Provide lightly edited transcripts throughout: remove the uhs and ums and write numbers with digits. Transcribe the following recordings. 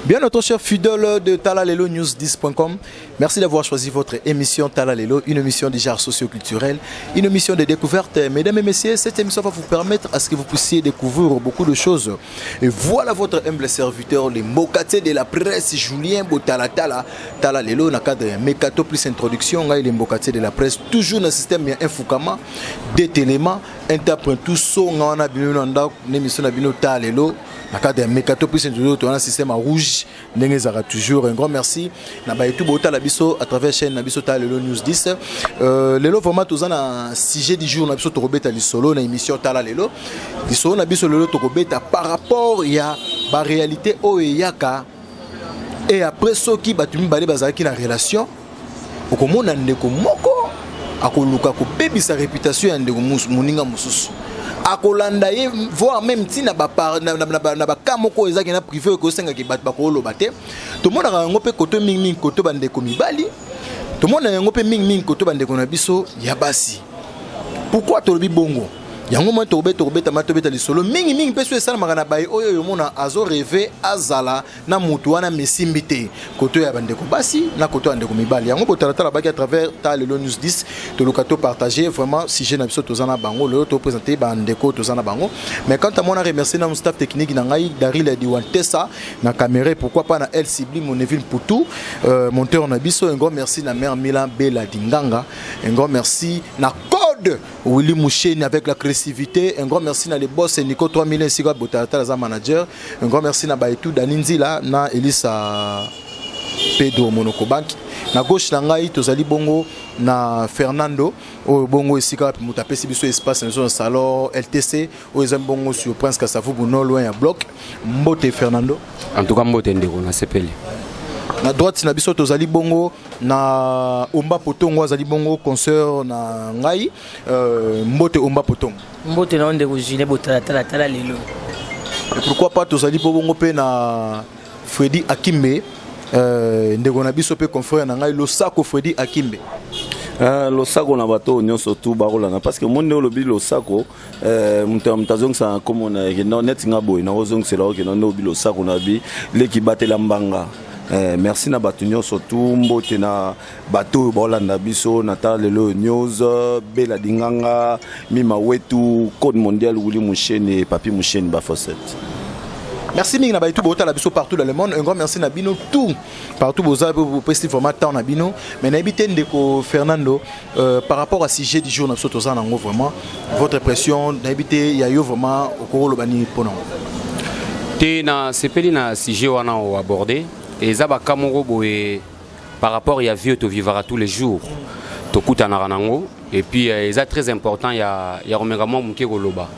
Bien notre cher fidèle de Talalelo News 10.com, merci d'avoir choisi votre émission Talalelo, une émission du genre socio-culturel, une émission de découverte. Mesdames et messieurs, cette émission va vous permettre à ce que vous puissiez découvrir beaucoup de choses. Et voilà votre humble serviteur, le Mokate de la presse, Julien Botalatala, Talalelo, na cadre Mekato plus introduction, le Mokate de la presse, toujours dans le système Infukama, Détéléma, Interprète, tout ça, on a bien émission Talalelo. Na cadre ya mekato plus toujours toza na système ya rouge ndenge ezalaka. Toujours un grand merci na bayetu botala biso à travers chaîne na biso Tala Lelo News 10. Lelo vraiment toza na sujet du jour na biso. Tokobeta lisolo na émission Tala Lelo. Lisolo na biso lelo, tokobeta par rapport ya baréalité oyo eyaka et après soki bato mibale bazalaki na relation, okomona ndeko moko akoluka kobebisa réputation ya ndeko moninga mosusu, akolanda ye, voire même ntina na baka moko oyo ezalaki na privé, oyo ekosengaki bato bakoloba te. Tomonaka yango mpe koto mingimingi koto bandeko mibali, tomona yango mpe mingimingi koto bandeko na biso ya basi. Pourquoi tolobi bongo? Yango mwa tokobeta, tokobeta tobeta lisolo mingimingi mpe so esalamaka na baye oyo oyo omona azorêver azala na mutu wana mesimbi te, koto ya bandeko basi na koto ya bandeko mibali. Yango botalatala baki à travers Ta Lelo News 10, toluka topartage vraiment sujet na biso. Toza na bango lelo, toprésente bandeko toza na bango. Mais quant à moi, na remercier na staff technique na ngai, Daril Diwantesa na caméra, pourquoi pas na El Sibli Moneville Poutou, monteur na biso. Un grand merci na mère Milan Bella Dinganga, un grand merci na code Willy Moucheni avec la créativité, un grand merci na les boss Nico 3000 ainsi que Botalatala za manager, un grand merci na Baetu Dani Nzila na Elisa Pedro Monokobank. Na gauche na ngai tozali bongo na Fernando oyo bongo esika wapi moto apesi biso espace na biso na salon LTC oyo eza bongo sur Prince Kasavubu, non loin ya bloc. Mbote Fernando. En tout cas mbote ndeko, nasepeli. Na droite na biso tozali bongo na Omba Potongo, azali bongo concert na ngai. Mbote Omba Potongo. Mbote na yo ndeko Julien Botalatala, tala lelo. Et pourquoi pas tozali mpo bongo mpe na Fredi Akimbe, ndeko na biso mpe confrère na ngai. Losako Fredi Akimbe. Losako na bato oyo nyonso tu bakolanda, parce que omoni nde olobi losako, moto ya moto azongisaka na nkombo na ye neti nga boye, nakozongisela okenda nde olobi losako na bi leki batela mbanga. Merci na bato nyonso tu, mbote na bato oyo baolanda biso na Tala Lelo News, Bela Dinganga, Mima Wetu, Code Mondial, Wuli Musheni, Papi Musheni, Bafoset. Merci mingi na bayetu botala biso partout dans le monde. Un grand merci na bino tout partout boza, bopesi vraiment temps na bino. Mais nayebi te ndeko Fernando, par rapport à sujet du jour na biso toza nango, vraiment votre impression, nayebi te ya yo vraiment okokoloba nini mpo nango? Te, nasepeli na sujet wana oaborde. Eza baka moko boye par rapport ya vie oyo tovivaka tous les jours, tokutanaka nango. Et puis eza très important ya komeka mwa moke koloba,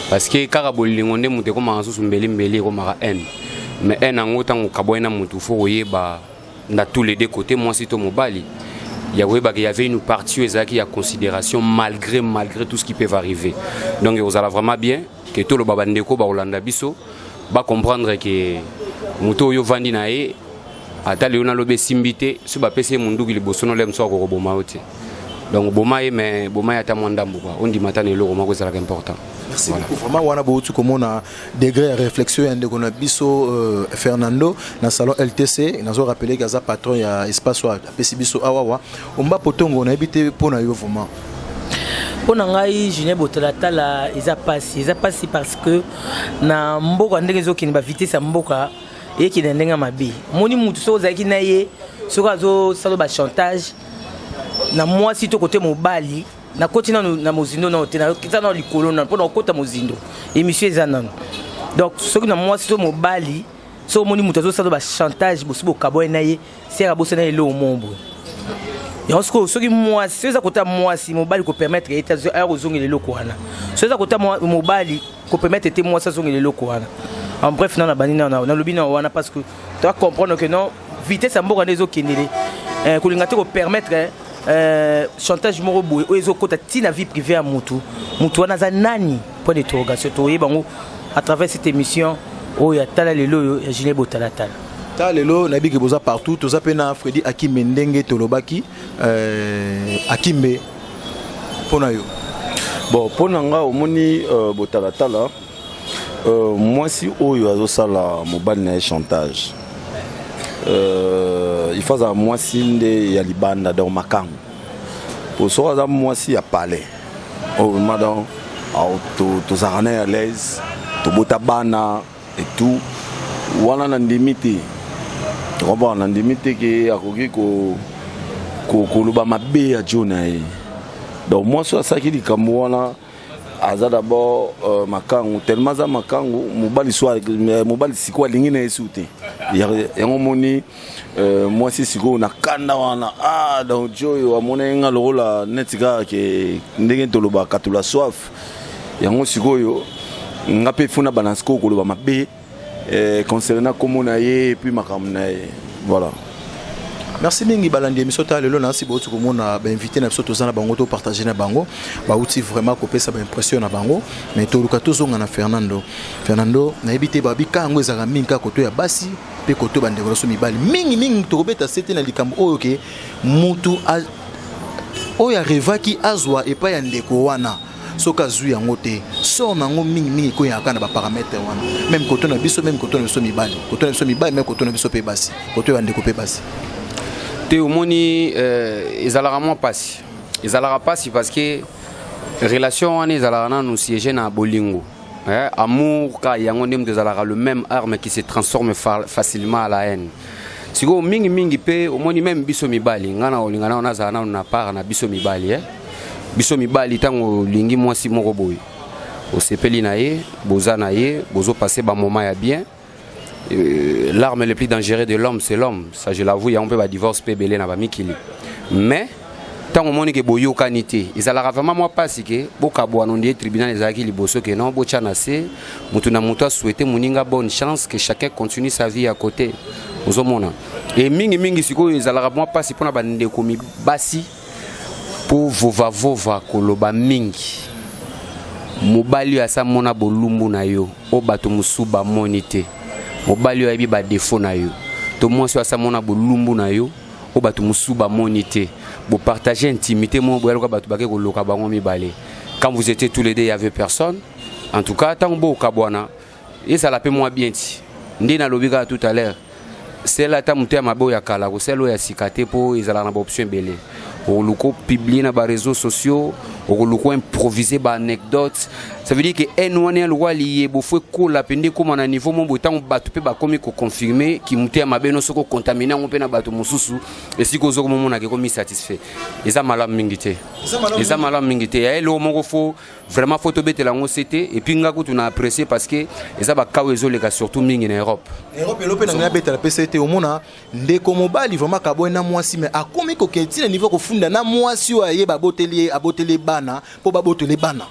parce que kaka bolingo nde moto ekomaka susu mbeli mbeli, ekomaka haine. Mais haine yango, ntango okabwani na motu, faut koyeba na tous les deux côtés, mwasi to mobali, ya koyebaka y avait une partie oyo ezalaki ya considération malgré tout ce qui peut arriver. Donc ekozala vraiment bien ke toloba, bandeko bakolanda biso bacomprendre ke moto oyo ovandi na ye, ata lelo nalobi esimbi te, so bapesi ye munduki liboso nolemo so akokoboma yo te. Donc boma ye, mais boma ye ata mwa ndambo kua, ondima ata na eloko moko ezalaka important. Merci voilà. Beaucoup vraiment wana bouti komona degré ya réflexion ya ndeko na biso Fernando na salon LTC. Nazo rappeler que aza patron ya espace oyo apesi biso awawa. Omba Potongo, nayebi te mpo na yo vraiment. Mpo na ngai Julien Botalatala, eza pasi, eza pasi, parce que na mboka ndenge ezokende, bavitesse ya mboka eyekende na ndenge ya mabe. Omoni mutu soki ozalaki na ye, soki azosala bachantage na mwasi to kote mobali, nakoti nanu na mozindo nano te, eza nano likolo nano mpo na kokota mozindo, émission eza nano. Donc soki na mwasi to mobali, soki omoni moto azosala bachantage, bosi bokabwani na ye, sere abosana eloko mo boye. Yango sikoyo, soki mwasi, soki eza kota mwasi, mobali kopermettre ye te aya kozongela eloko wana. Soki eza kota mobali, kopermettre te mwasi azongela eloko wana. En bref, nano nabandi nano, nalobi nano wana parce que toa comprendre que non, vitesse ya mboka nde ezokendele, kolinga te kopermettre chantage moko boye oyo ezokota ntina vie privée ya mutu. Mutu wana aza nani? Point d'interrogation. Toyeba yango à travers cette émission oyo ya Tala Lelo, oyo ya Julien Botalatala. Tala Lelo, nayebi ke boza partout. Toza mpe na Fredi Akimbe, ndenge tolobaki. Akimbe, mpo na yo? Bon, mpo na nga, omoni, botalatala, mwasi oyo azosala mobali na ye chantage, il faut azala mwasi nde ya libanda, donc makango, po soki aza mwasi ya palais oyo vraiment, donc tozalaka na ye à l'aise, tobota bana et tout wana, na ndimi te, comprendre, na ndimi te ke akoki koloba mabe ya jo na ye. Donc mwasi oyo asalaki likambo wana aza d'abord makangu, tellement aza makangu, mobali so mobali sikoyo alingi na ye su te. Yango moni, mwasi sikoyo na kanda wana, ah, donc jo oyo amoni nga lokola neti kaka ke ndenge tolobaka tola soif. Yango sikoyo nga mpe funa bana sikoyo koloba mabe concernant kombo na ye et puis makambo na ye, voilà. Merci mingi, balandi émission Tala Lelo. Nasi bauti komona bainvité na biso, toza na bango, topartage na bango, bauti vraiment kopesa baimpression na bango. Mais toluka tozonga na Fernando. Fernando, nayebi te, babika yango ezalaka mingi kaka koto ya basi mpe koto bandeko nyonso mibali. Mingimingi tokobeta se te na likambo oyo ke mutu oyo arêvaki azwa epai ya ndeko wana, soki azwi yango te, sort nango mingimingi ekoyaka na baparamètre wana, même koto na biso, même koto na biso mibali, koto na biso mibali, même koto na biso mpe basi, koto ya bandeko mpe basi. Te, omoni, ezalaka mwa mpasi, ezalaka mpasi parce que relation wana ezalaka nanu siège na bolingo, amour ka yango nde moto ezalaka le même arme qui se transforme facilement à la haine. Sikoyo mingimingi mpe omoni, même biso mibali, ngai na kolinga nano nazala nano na part na biso mibali, eh? Biso mibali, ntango olingi mwasi moko boye, osepeli na ye, boza na ye, bozopase bamoment ya bien, l'arme le plus dangereux de l'homme, c'est l'homme, ça je l'avoue. Yango mpe badivorce mpe ebele na bamikili. Mais ntango omoni ke boyokani te, ezalaka vraiment mwa mpasi ke bokabwana. Ondie tribunal ezalaki liboso ke non, botya na se, motu na motu asouhaite moninga bonne chance, que chacun continue sa vie à côté. Ozomona e mingimingi sikoyo ezalaka mwa mpasi mpona bandeko basi, mpo vovavova koloba mingi. Mobali oyo asa mona bolumbu na yo oyo bato mosusu bamoni te, mobali oyo ayebi badéfaut na yo, to mwasi oyo asa mona bolumbu na yo oyo bato mosusu bamoni te, bopartage intimité moko boya loka bato bake koloka bango mibale. Quand vous étiez tous les deux, il y avait personne. En tout cas, ntango bokabwana, ezala mpe mwa bien ti nde nalobi kaka tout à l'heure, sela ata moto ya mabe oyo ya kala, kosala oyo ya sika te, mpo ezalaka na baoption ebele. Okoluka opublie na baréseaux sociaux, okoluka improvise baanecdote. Ça veut dire que haine wana ya lokwa liyebo fo ekola mpe ekóma na niveau mo boye, ntango bato mpe bakomi koconfirme ki moto ya mabe no, soki ocontamine yango mpe na bato mosusu, esika ozokomomonaka ekomi satisfait. Eza malamu mingi te, eza malamu mingi te. Ya eloko moko fo vraiment fo tobetela yango se te. Et puis nga kutu na apprécier parce que eza bakawa ezoleka surtout mingi na Europe. Europe elo mpe na ngai abetela mpe se te. Omona ndeko mobali vraiment kaboye na mwasi, mais akomi kokende ntina niveau kofunda na mwasi oyo ayeba aboteli ye, aboteli ye bana, mpo baboteli bana.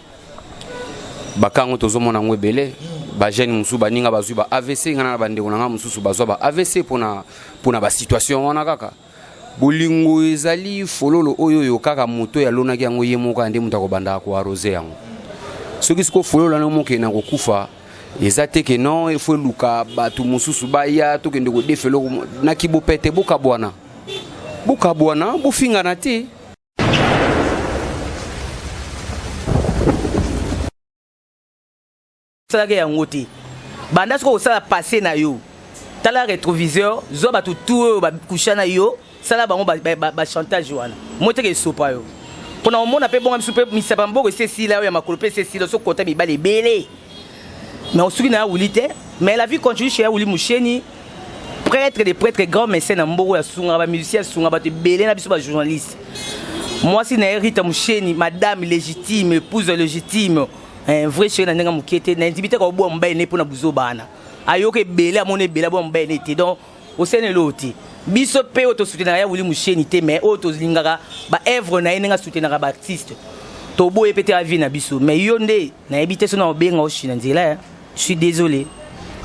Bakango tozomona yango ebele. Bajeune mosusu, baninga bazwi ba AVC. Ngai na bandeko na ngai mosusu bazwa ba AVC mpona basituation wana kaka. Bolingo ezali fololo oyo oyo kaka moto oyo alonaki yango ye moko nde moto akobandaka koarrose yango. Soki sikoyo fololo wana mokende na kokufa, eza te ke non, efo eluka bato mosusu baya tokende kodefa eloko na kibopete. Bokabwana, bokabwana, bofingana te. Osalaki yango te. Banda soki osala passé na yo, tala rétroviseur, zwa bato tu oyo bakusha na yo, sala bango bachantage wana mo teke esopa yo mpona omona mpe bonga misu mpe misapa maboko esi esila oyo ya makolo mpe esi esila. Soki kota mibale ebele, mais osuki na ya wuli te. Mais la vie continue chez ya Wuli Musheni, prêtre de prêtre, grand mécène na mboko, asungaka bamusicien, asunga bato ebele na biso bajournaliste. Mwasi na ye Rita Musheni, madame légitime, épouse légitime, un vrai chéri na ndenge moke te. Na ndimi te kaobwa mobali ne mpona buzoba wana. Ayoka ebele, amona ebele, abwa mobali ne te. Donc osene eloo te. Biso mpe oyo tosoutenaka ya Wili Musheni te, mais oyo tolingaka baœuvre na ye, ndenge asoutenaka baartiste, toboye mpe te avis na biso. Mais yo nde nayebi te so na obenga oshi na nzela. Je suis désolé.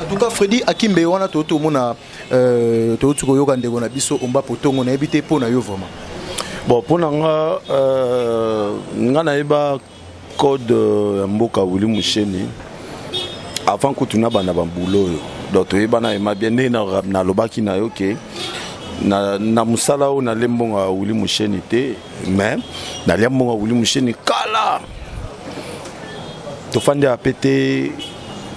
En tout cas, Freddy Akimbe wana, touti omona, touti koyoka ndeko na biso Omba Potongo. Nayebi te, mpo na yo vraiment? Bon, mpo na nga, nga nayeba code ya mboka Wili Musheni avant kutu na banda babulo oyo. Donc toyebana yema bien. Ndenge nalobaki na yo ke na mosala oyo, nalia mbongo ya Wili Musheni te, mais nalia mbongo ya Wili Musheni kala. Tofandi ape te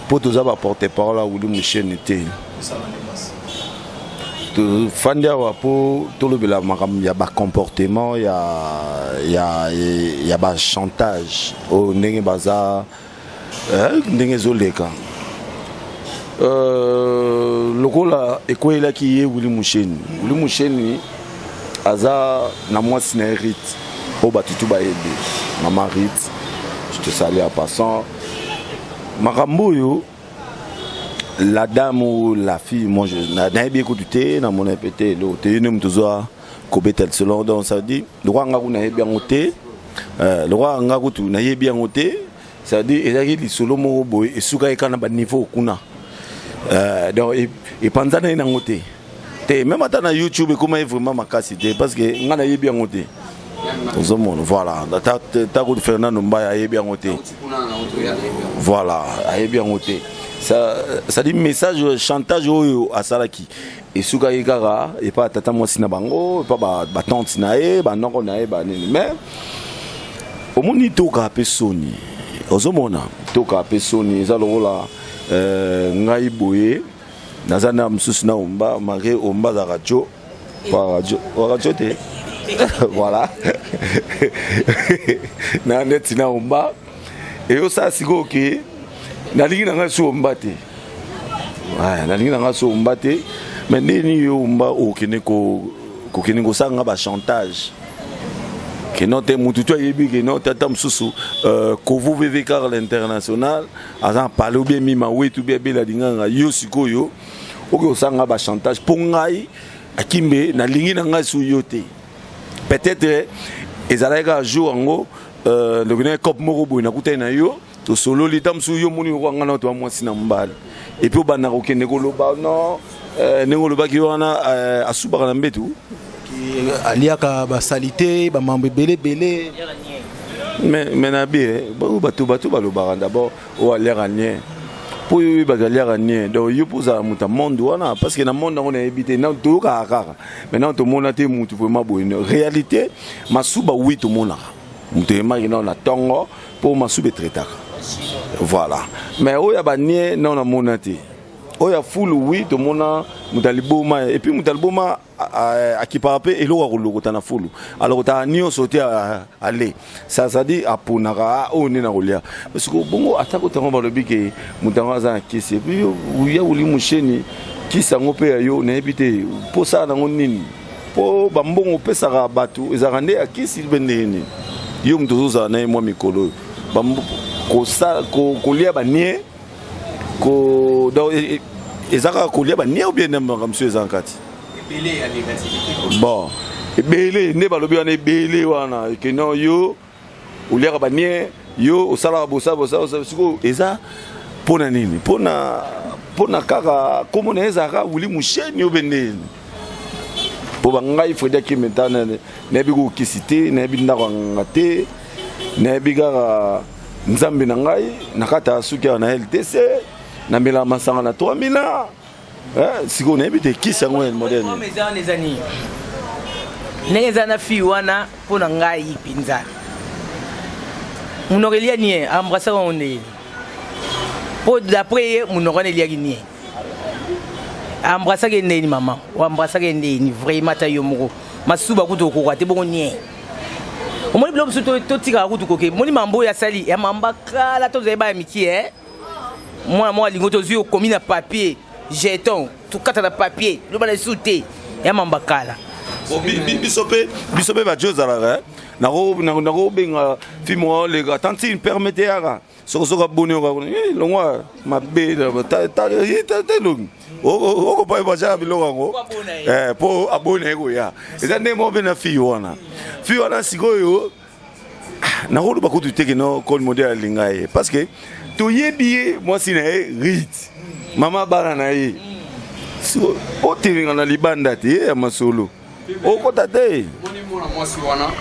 mpo toza baporte parole ya Wili Musheni te. Tofandi awa mpo tolobela makambo ya bacomportement ya bachantage oyo, ndenge baza, ndenge ezoleka. Lokola ekweyelaki ye Wili Musheni, Wili Musheni aza na mwasi na ye Rit, oyo bato tu bayebi, mama Rit, je te salue en passant. Makambo oyo, la dame ou la fille, moi je nayebi ekutu te, namona pe te, eloko te. Ye nde moto ozwa kobeta lisolo. Donc ça veut dire, lokola nga kuna nayebi yango te, lokola nga kutu nayebi yango te, ça veut dire ezalaki lisolo moko boye esukaki kaka na baniveau kuna. Donc epanzana ye nango te te, même ata na YouTube ekóma ye vraiment makasi te, parce que nga nayebi yango te. Ozomona, voilà, ta Fernando Mbaya ayebi yango te, voilà, ayebi yango te. Ça, ça dit message chantage oyo asalaki esukaki kaka epa tata mwasi na bango, epa batante na ye, banoko na ye, banini. Mais omoni, toka mpe soni, ozomona, toka mpe soni. Eza lokola ngai boye naza na mosusu na Omba, malgré Omba azalaka jo pa radio, radio te, voilà, na neti na Omba eyosala sikoyo ke nalingi na ngai so Omba te, nalingi na ngai so Omba te. Mais ndeni yo Omba okende kokende kosala nga bachantage keno te, mutu to ayebi keno tata mosusu, kovo VV Carl International aza na parle ou bien mima wetu bien bela linganga. Yo sikoyo okoki kosala nga bachantage mpo ngai Akimbe nalingi na ngai su yo te. Peut-être ezalaki kaka jour yango, ndoki na cope moko boye, nakutani na yo, tosololi. Ta mosusu yo moni lokola ngai na toa mwasi na mobali, et puis obanda kokende koloba non, ndenge olobaki wana, asubaka na mbetu. Aliaka basaleté, bamambo ebele ebele. Mais na bi bato balobaka d'abord oyo aliaka nie, mpo oyo oyebaka aliaka nie. Donc yo mpo ozala moto ya monde wana, parce que na monde yango nayebi te, toyokaka kaka. Maintenant tomona te motu vraiment boye. Réalité masuba, oui, tomonaka moto eyemaki nao na ntongo mpo masuba etraitaka, voilà. Mais oyo ya banie nao namona te. Oyo ya fulu, oui, tomona moto ya liboma. Et puis moto ya liboma akipaka mpe eloko ya kolokota na fulu, alokotaka nyonso te. Ale ça c'est-à-dire aponaka oyo nde na kolia, parce que bongo atako ntango balobi ke moto yango aza na kisi, et puis ya Wili Musheni, kisi yango mpe ya yo nayebi te mposala nango nini, mpo bambongo opesaka bato ezalaka nde ya kisi mpe ndenge nini. Yo moto ozozala na ye mwa mikolo oyo, kolia banie, donc eza kaka kolia banie ou bien makambo mosusu eza na kati? Bon, ebele nde balobi wana, ebele wana ekende yo oliaka banie, yo osalaka bosala bosala. Sikoyo eza mpona nini? Mpona kaka komona ezalaka Wili Musheni yo mpe ndeni, mpo bangai Fredi Akimbe nta nayebi kokisi te, nayebi ndako ya nganga te, nayebi kaka Nzambe na ngai na kati ya suki awa na LTC, namelaka masanga na 3000 ans. Sikoyo nayebi te kisi yango ya moderne. Eza wana, eza nini, ndenge eza na fille wana. Mpo na ngai mpenza, monoko elia nie, embrasaka yango ndenge, mpo d'après ye monoko wana eliaki nie, embrasaki ye ndeni, mama oembrasaki ye ndeni vraiment. Ata yo moko masuba kutu okoka te bongo nie. Omoni biloko mosusu totikaka kutu koke. Moni mambo oyo asali ya mamba kala, tozali baya miki e mwana moko alingo, tozwi okomi na papier jeton, tokata na papier, loba na lisusu te ya mamba kala. Biso mpe bato ezalaka, nakobenga film oleka tantine, permete yaka. Soko soko aboni yo kaka eh, longwa mabe ta elongi okopa ye batyaka biloko yango mpo aboni ye koya. Eza ndenge moko mpe na fille wana. Fille wana sikoyo, ah, nakoloba kutu te keno Cole Model alinga ye, parce que toyebi ye mwasi na ye Rit, mama bana na ye. Sikoyo otelenga na libanda te, ye ya masolo okota te. Mona mwasi wana,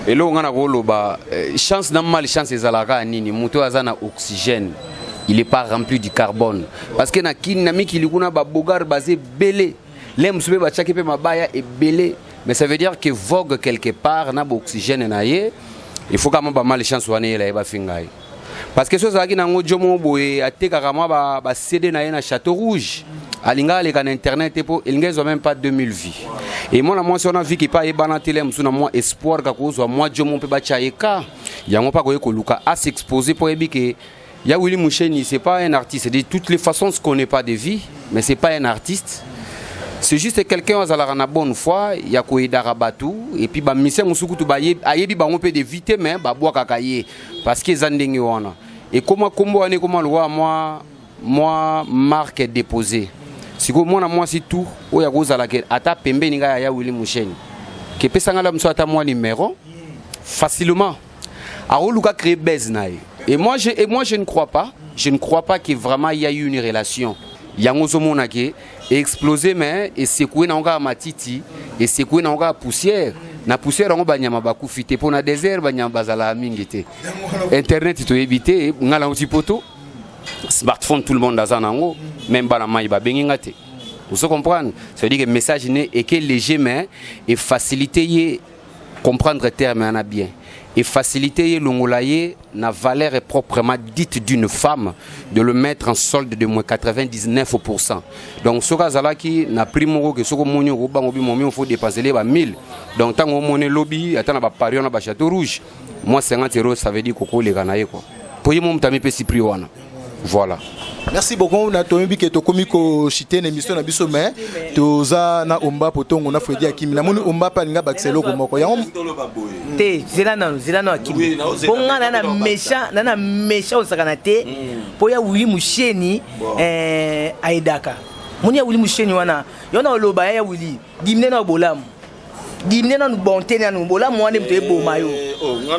eloko nga na koloba, chance na malchance ezalaka ya nini? Moto oyo aza na oxygène, il est pas rempli du carbone, parce que na Kini, na mikili kuna, babogar baza ebele, le mosusu mpe batiaki mpe mabaya ebele, mais ça veut dire que vogue quelque part na baoxygène na ye. Il faut kama bamalchance wana eyela ye, bafinga ye, parce que so ezalaki nango jo moko boye atekaka mwa baCD na ye na Château Rouge, alingaka aleka na internet te, mpo elingi ezwa même pas 2000 vues. E mwana mwasi wana viki mpe ayebana te, le mosusu na mwa espoir kaka kozwa mwa jo moko mpe batya ye ka yango, mpe akoki koluka as'exposer, mpo oyebi ke ya Willy Moucheni, c'est pas un artiste. De toutes les façons, on se connaît pas de vie, mais c'est pas un artiste, c'est juste quelqu'un azalaka na bonne foi ya koyedaka bato. Et puis bamusicien mosusu kutu ayebi bango mpe de vie te, mais babwakaka ye, parce que eza ndenge wana ekoma. Nkombo wana ekoma lokola mwa marque déposée. Sikoyo mwana mwasi tu oyo akozalaka ata pembeni ngai ya Willy Musheni, kepesanga la mosu ata mwa numéro, facilement akoluka créer buzz na ye. Et moi je ne crois pas, je ne crois pas que vraiment il y a eu une relation. Yango ozomona ke explosé, mais esekue nango kaka matiti, esekue nango kaka poussière. Na poussière yango banyama bakufi te, mpo na désert banyama bazalaka mingi te. Internet toyebi te, ngai nauti Poto, smartphone tout le monde aza nango, même bana mai babengi nga te. Vous comprendre? Ça veut dire que message ne eke léger, mais efacilité ye comprendre terme wana bien, efacilité ye longola ye na valeur proprement dite d'une femme, de le mettre en solde de moins 99%. Donc soki azalaki na prix moko ke soki omoni okobango bi momi, faut dépenser le ba 1000. Donc ntango omoni lobi ata na baparis wana, bachateau Rouge, moins 50 euros, ça veut dire kokoleka na ye quoi, po ye mo moto amipesi prix wana. Voilà. Merci beaucoup. Na toyebi ke tokomi koshite na émission na biso, mais toza na Omba Potongo na Fredi Akimi. Namoni Omba mpe alinga bakisa eloko moko yango. Te, zela nano, zela nano, Akimi, mpo nga na méchant, na méchant osakana te, mpo ya Willy Musheni ayedaka. Moni ya Willy Musheni wana, yo na oloba ya Willy dimne na bolamu, dimne nanu bonté, nanu bolamu wana moto eboma yo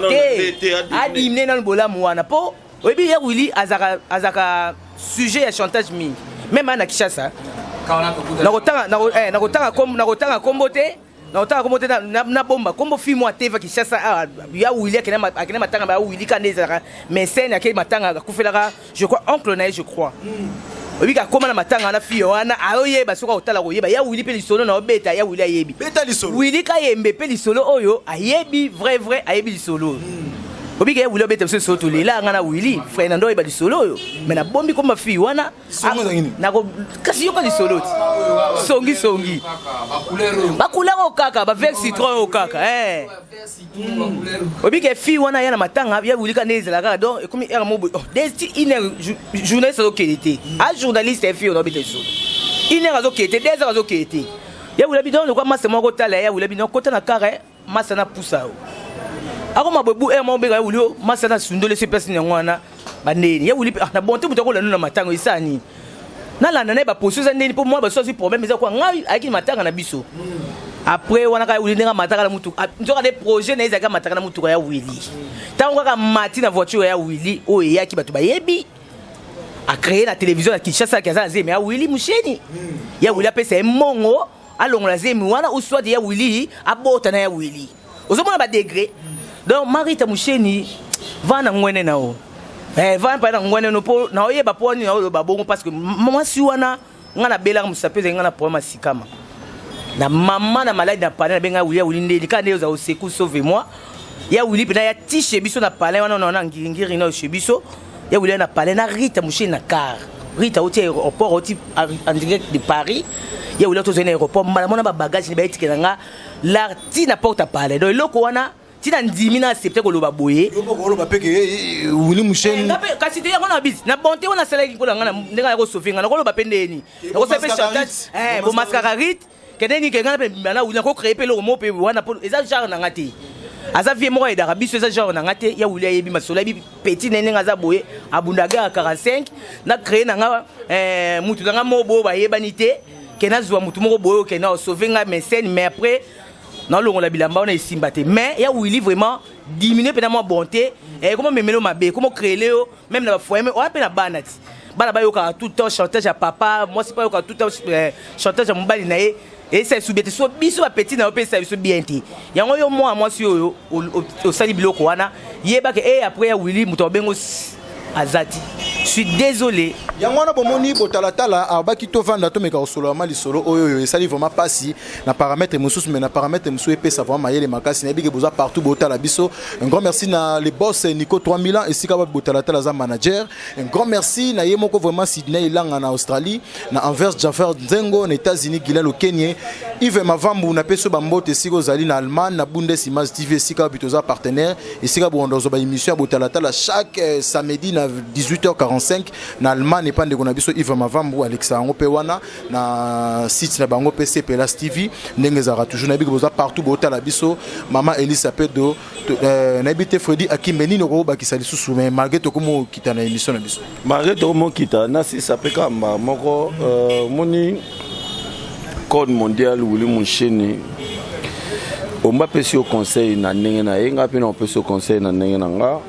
te. Adimne nanu bolamu wana, mpo oyebi ya Willy azalaka sujet ya chantage mingi, même aya na Kinshasa. Nakotanga kombo te, nakotanga kombo te, nabomba kombo. Fi mo ateva Kinshasa awa, ya Willy akende matanga ya Willy ka nde ezalaka mécène, akei matanga, akufelaka, je crois, oncle na ye, je crois. Oyebi akóma na matanga wana, fille wana aoyeba, soki akotala koyeba ya Willy mpe lisolo na obeta ya Willy ayebi. Beta lisolo. Willy Kayembe mpe lisolo oyo ayebi, vrai vrai ayebi lisolo oyo. Obika ya Willy obeta biso lisolo, tolela nga na Willy frère na ndo oyeba lisolo oyo, mais nabombi komba fille wana. Kasi yoka lisolo ti songi songi, bacouleur oyo kaka, bavert citron oyo kaka. Obika fille wana ya na matanga ya Willy ka nde ezala kaka. Donc ekomi heure mo boye, ti une heure, journaliste azokende te, a journaliste ya fille oyo obeta lisolo, une heure azokende te, 2 heures azokende te. Ya Willy bino lokwa masa moko tala ya Willy bino kota na kare, masa na pusa yo akoma boye bu heure moko benga ya Willy o masa na sundoli esi place yango wana bandeni ya Willy na bonte. Moto akolanda na matanga esala nini? Nalanda na ye baposition eza ndeni, mpo mwa baso azwi problème eza kwa ngai ayaki matanga na biso. Après wana kaka Willy ndenge amataka na mutuka, nzoka nde projet na ye ezalaki amataka na mutuka ya Willy. Ntango kaka mati na voiture ya Willy oyo eyaki, bato bayebi, acréé na télévision na Kinshasa aki aza na zemi ya Willy Musheni. Ya Willy apesa ye mbongo alongola zemi wana, ou soit ya Willy abota na ya Willy. Ozomona badegré. Donc Marita Musheni vana ngwene na o vana mpa na ngwene no, mpo naoyeba mpo nini naoloba bongo, parce que mwasi wana nga nabelaka mosapi, ezali nga na problème ya sikama na mama na maladi na palin, nabenga Willy, ya Willy ndeli kaka nde ozala au secours, sauve moi. Ya Willy mpena ya tishe biso na palin wana na ngiringiri na chez biso. Ya Willy na palin na Rita Musheni na car, Rita oti aéroport, oti en direct de Paris. Ya Willy tozali na aéroport, mbala mona babagage ni bayetikela nga lar ti na porte ya palin. Donc eloko wana ntina ndimi na accepte koloba boye. Oloba mpe ke Willy Musheni. Kasi te, yango na bisi na bonté wana asalaki mpona nga ndenge aya kosauve nga. Nakoloba mpe ndeni nakosala mpe chantage, bomaskaka Rite kende nini ke nga mpe na Willy nakocrée mpe eloko moko mpe wana, mpo eza genre na nga te. Aza vie moko ayedaka biso, eza genre na nga te. Ya Wili ayebi masolo, ayebi petit na ye ndenge aza boye, abundaka ya 45 na créé na nga mutu na nga moko boye bayebani te ke nazwa mutu moko boye okende osauve nga mécène. Mais après nalongola bilamba wana, esimba te. Mais ya Wili vraiment diminue mpena mwa bonté, koma memelo mabe, koma créele yo même na bafoyer, mais oya mpe na bana ti bana bayokaka tout le temps chantage ya papa, mwasi mpe ayokaka tout le temps chantage ya mobali na ye. Esa esu bien te. So biso bapeti na yo mpe esa biso bien te. Yango yo mwana mwasi oyo osali biloko wana, yebake e après ya Wili moto abengo aza ti. Je suis désolé. Yango wana bomoni botalatala abaki tovanda, tomeka kosolola ma lisolo oyo. Oyo esali vraiment mpasi na paramètre mosusu, mais na paramètre mosusu epesa vraiment mayele makasi. Nayebi ke boza partout, botala biso. Un grand merci na le boss Nico 3000 ans, esika wapi botalatala aza manager. Un grand merci na ye moko vraiment Sydney Elanga na Australie, na Anvers Jaffer Nzengo na États-Unis, Gila Lokenye, Yves Mavambu, napesi yo bambote esika ozali na Allemagne, na Bundes Image TV, esika wapi toza partenaire, esika bokondo kozwa baémission ya botalatala chaque samedi na 18h45 na Allemagne, epa ndeko na biso Yves Mavambu alekisa yango mpe wana na site na bango mpe Cpelas TV, ndenge ezalaka toujours. Nayebi ke boza partout, botala biso. Mama Elisa Pedro, nayebi te, Fredi Akimbe, nini okobakisa lisusu? Mais malgré tokomi okita na émission na biso. Malgré tokomi okita, nasisa mpe kamba moko. Moni code mondial Wili Musheni omba apesi yo conseil na ndenge na ye, nga mpe na opesi yo conseil na ndenge na nga.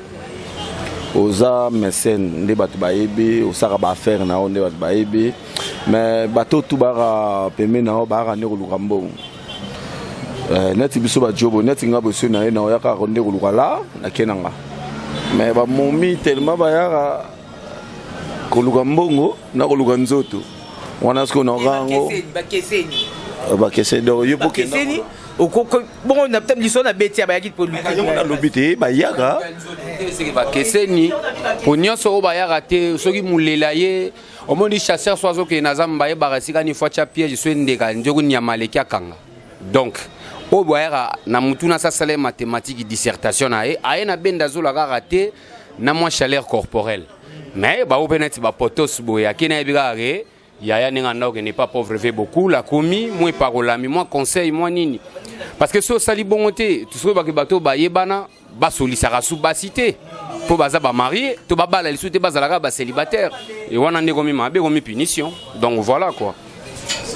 Oza mécène nde bato bayebi, osalaka baaffaire na yo nde bato bayebi, mais bato tu baka pembeni na yo bayaka nde koluka mbongo. Neti biso bajobo, neti nga boso na ye na oya kaka nde koluka la nake na nga, mais bamomi tellement bayaka koluka mbongo na koluka nzoto wana. Sikoyo naoka yango bakeseni, donc yo mpo bakeseni bongo na liso na beti ya bayaki. Yango nalobi te, bayaka. Bakeseni po nyonso oyo bayaka te. Soki molela ye omoni chasseur so azokende na zamba, ayebaka esika nini faut atya piège, so endeka nzoki nyama aleki akanga. Donc oyo bayaka na mutu nasasala ye mathématique, dissertation na ye aye na benda azola kaka te na mwa chaleur corporelle. Mais bao mpe neti bapotos boye ake nayebi kaka ke yaya ndenge anda okende pas pauvre ve beaucoup lakomi mwa epakolami, mwa conseil, mwa nini, parce que so osali bongo te, soki bake bato bayebana basolisaka su basi te mpo baza bamarie to babala lisusu te, bazalaka bacélibataire e wana nde komi mabe, komi punition. Donc voilà quoi,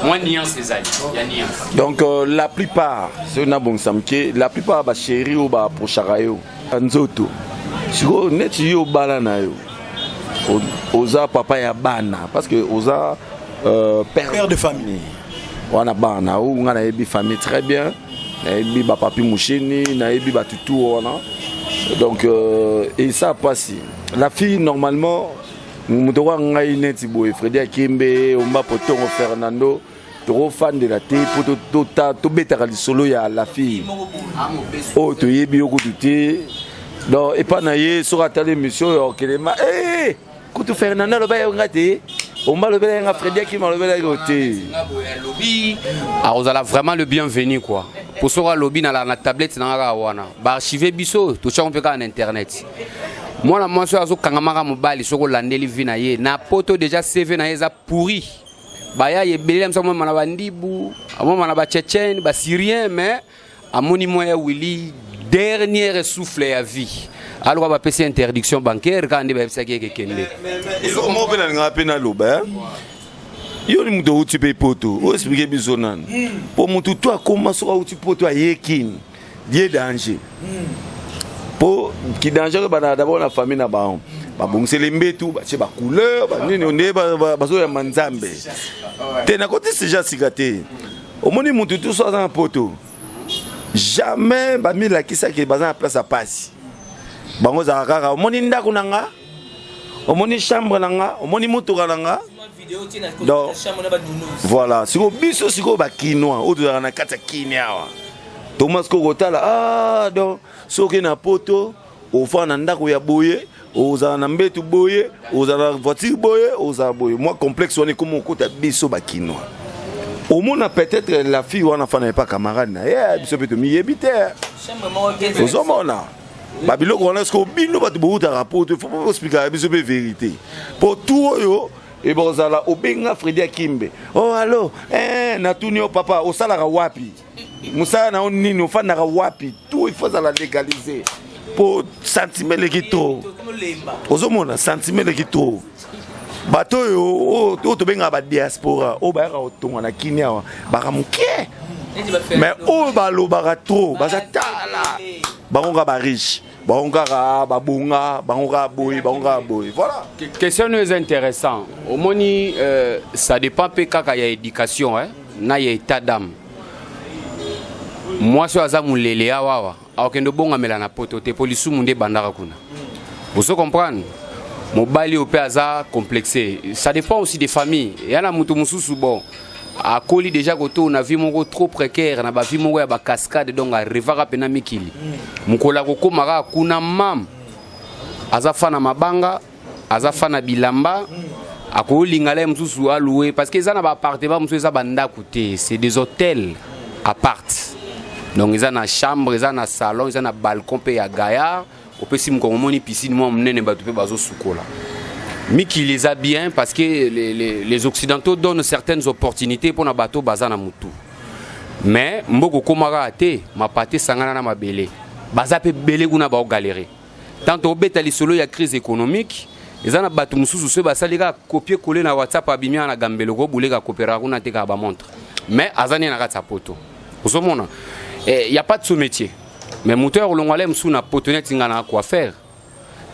mwa nuance ezali ya nuance. Donc la plupart, soki nabongisa moke, la plupart bachéri oyo baapprochaka yo nzoto sikoyo, neti yo obala na yo, oza papa ya bana, parce que oza père, père de famille. Wana bana oyo nga nayebi famille très bien, nayebi bapapi Musheni, nayebi batutu wana. Donc esa mpasi. La fille normalement, moto kwa ngai neti boye Fredi Akimbe, Omba Potongo, Fernando, tokofandela te mpo tobetaka lisolo ya la fille oyo toyebi yo kutu te. Donc epa na ye, soki atali émission oyo, okelema kutu Fernando aloba yo nga te, Omba alobela ye nga, Fredi Akima alobelaki yo te. Alobi akozala vraiment le bienvenu quoi, po soki alobi na tablette na nga kaka wana, baarchive biso, totiango mpe kaka na internet. Mwana mwasi oyo azokangamaka mobali, soki olandeli vie na ye na poto, déjà CV na ye eza pourri. Baya ebele miso, amomema na bandibu, amomema na batchétchène, basyrien, mais amoni mwa ya Wili dernière souffle ya vie, aloka bapesi interdiction bancaire kaka nde bayebisaki eke kende. Eloko moko mpe nalingaka mpe naloba, yo ni moto outi mpe poto, oexplike biso nani mpo motu to akóma soki auti poto ayekini ye danger, mpo kidanger oyo bandaka d'abord na famille na bango, babongiseli mbetu, batie bacouleur banini nde bazoyamba Nzambe te. Nakoti sujet sika te. Omoni motu tu so aza na poto, jamais bamilakisaki baza na place ya pasi. Bango ezalaka kaka omoni ndako na nga, omoni chambre na nga, omoni motuka na nga. Donc voilà, sikoyo biso sikoyo bakinois oyo tozalaka na kati ya kini awa, toma sikoyo kotala donc soki na poto ofanda na ndako ya boye, ozala na mbetu boye, ozala na voiture boye, ozala boye, mwa complexe wana ekoma okota biso bakinois. Omona peut-être la fille wana afanda epa camarade na ye, biso mpe tomiyebi te. Ozomona babiloko wana. Sikoyo bino bato boutaka poto, faut expliquaka biso mpe vérité, po tu oyo ekozala obenga Fredi Akimbe: "Oh allo, natuni yo papa, osalaka wapi?" Mosala na yo nini? Ofandaka wapi? Tout il faut ezala légalisé, mpo sentiment eleki trop. Ozomona, sentiment eleki trop. Bato oyo tobengaka badiaspora, oyo bayaka kotonga na Kini awa, baka moke, mais oyo balobaka trop baza tala bango kaka bariche, bango kaka babonga, bango kaka boye, bango kaka boye, voilà. Question oyo eza intéressant. Omoni, ça dépend mpe kaka ya éducation, eh? Na ya état d'âme. Mwasi oyo aza molele awa awa akokende obongamela na Poto te, po lisumu nde ebandaka kuna. Ozo comprendre? Mobali oyo mpe aza complexe, ça dépend aussi des familles. Eya na moto mosusu, bon, akoli déjà koto na vie moko trop précaire, na bavie moko ya bacascade, donc arêvaka mpena mikili. Mokolo akokóma kaka kuna, mam aza fa na mabanga, aza fa na bilamba, akolinga ye mosusu alouer, parce que eza na baappartement mosusu, eza bandako te, c'est des hôtels apart. Donc eza na chambre, eza na salon, eza na balcon mpe ya gaillard. Opesi mokongo, omoni piscine mwa monene, bato mpe bazosukola. Mikili eza bien parce que les Occidentaux donnent certaines opportunités mpona bato baza na mutu. Mais mboka okomaka te, mapate esangana na mabele, baza mpe ebele kuna baogalérer. Tant obeta lisolo ya crise économique, eza na bato mosusu soki basali kaka copier coller na WhatsApp, abimi na gambelo, kobuleka kopéraka kuna te, kaka bamontre, mais aza nde na kati ya Poto. Ozomona, eh, y a pas de sot métier, mais moto ya kolongwa le mosusu na Poto, neti nga na coiffeur,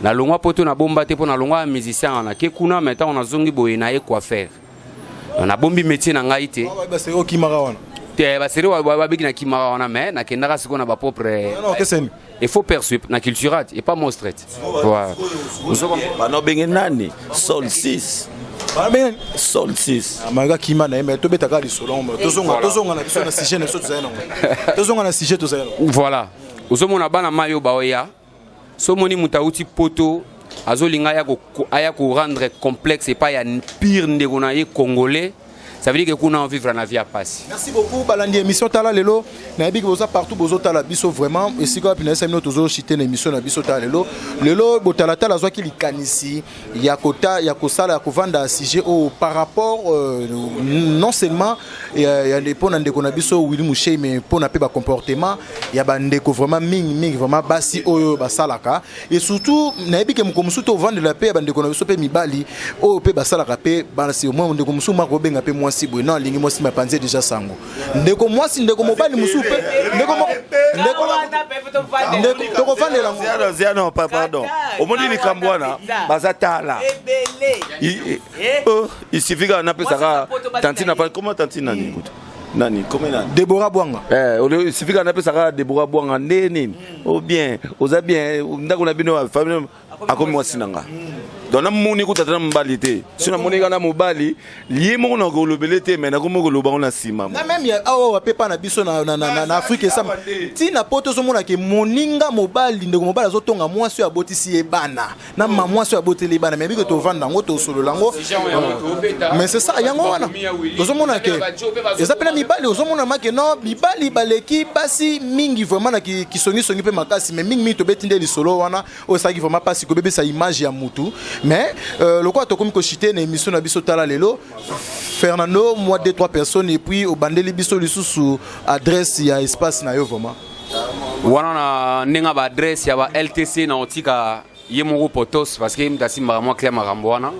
nalongwa Poto, nabomba te, mpo nalongwa ya musicien, nake kuna, mais ntango nazongi boye, naye coiffeur, nabombi métier na ngai te. Baseri okimaka wana? Te, baseri babeki na kimaka wana, mais nakendaka sikoyo na bapropre. Okeseni. Il faut persuivre na culturat et pas monstre. Ouais. Banobenge nani? Sol 6. Banabenge? Sol 6. Malgré kima na ye, mais tobetaka lisolo, tozonga, tozonga na biso na sujet na biso tozali nango, tozonga na sujet tozali nango. Voilà, ozomona bana mai oyo baoya, so omoni moto awuti Poto, azolinga aya korendre complexe epai ya pire ndeko na ye congolais, ça veut dire que kuna vivre na vie ya pasi. Merci beaucoup, balandi émission Tala Lelo. Nayebi ke boza partout, bozotala biso vraiment esika wapi. Nayesa bino, tozoshite na émission na biso Tala Lelo. Lelo botalatala azwaki likanisi ya kota ya kosala ya kovanda sujet oyo par rapport non seulement ya mpo na ndeko na biso Willy Musheni, mais mpo na mpe bacomportement ya bandeko vraiment mingi mingi, vraiment basi oyo basalaka. Et surtout nayebi ke moko mosusu tovandela mpe ya bandeko na biso mpe mibali oyo mpe basalaka mpe basi. Omoi ndeko mosusu mako obenga mpe mwasi boye, non, alingi mwasi, mapanzi déjà sango. Ndeko mwasi, ndeko mobali mosusu mpe ndeko tokovandela yango. Ziano, pardon, omoni likambo wana, baza tala, il suffit kaka napesaka tantine, comment, tantine nani kutu, nani, comment, nani? Debora Bwanga. Eh, il suffit kaka napesaka Debora Bwanga nde nini o bien, oza bien, ndako na bino, famille, akomi mwasi na nga. Donc namoni kuta ata na mobali te. So namoni kaka na mobali ye moko, na kolobele te, mais nakomi koloba ngo na nsima. Na même awa mpe pa na biso na Afrique, esama ntina po tozomona ke moninga mobali, ndeko mobali azotonga mwasi oyo abotisi ye bana na ma mwasi oyo aboteli bana. Mais bike tovanda yango, tosolola yango, mais c'est ça, yango wana tozomona ke eza mpe na mibali. Ozomona make non, mibali baleki basi mingi vraiment na kisongisongi mpe makasi. Mais mingimingi tobeti nde lisolo wana oyo esalaki vraiment mpasi kobebisa image ya mutu. Mais lokola tokomi koshite na émission na biso Tala Lelo, Fernando, moi, deux trois personnes, et puis obandeli biso lisusu adresse ya espace na yo vraiment. Wana na ndenge ba adresse ya ba LTC na otika ye moko potos, parce que ye moto asimbaka mwa clé makambo wana.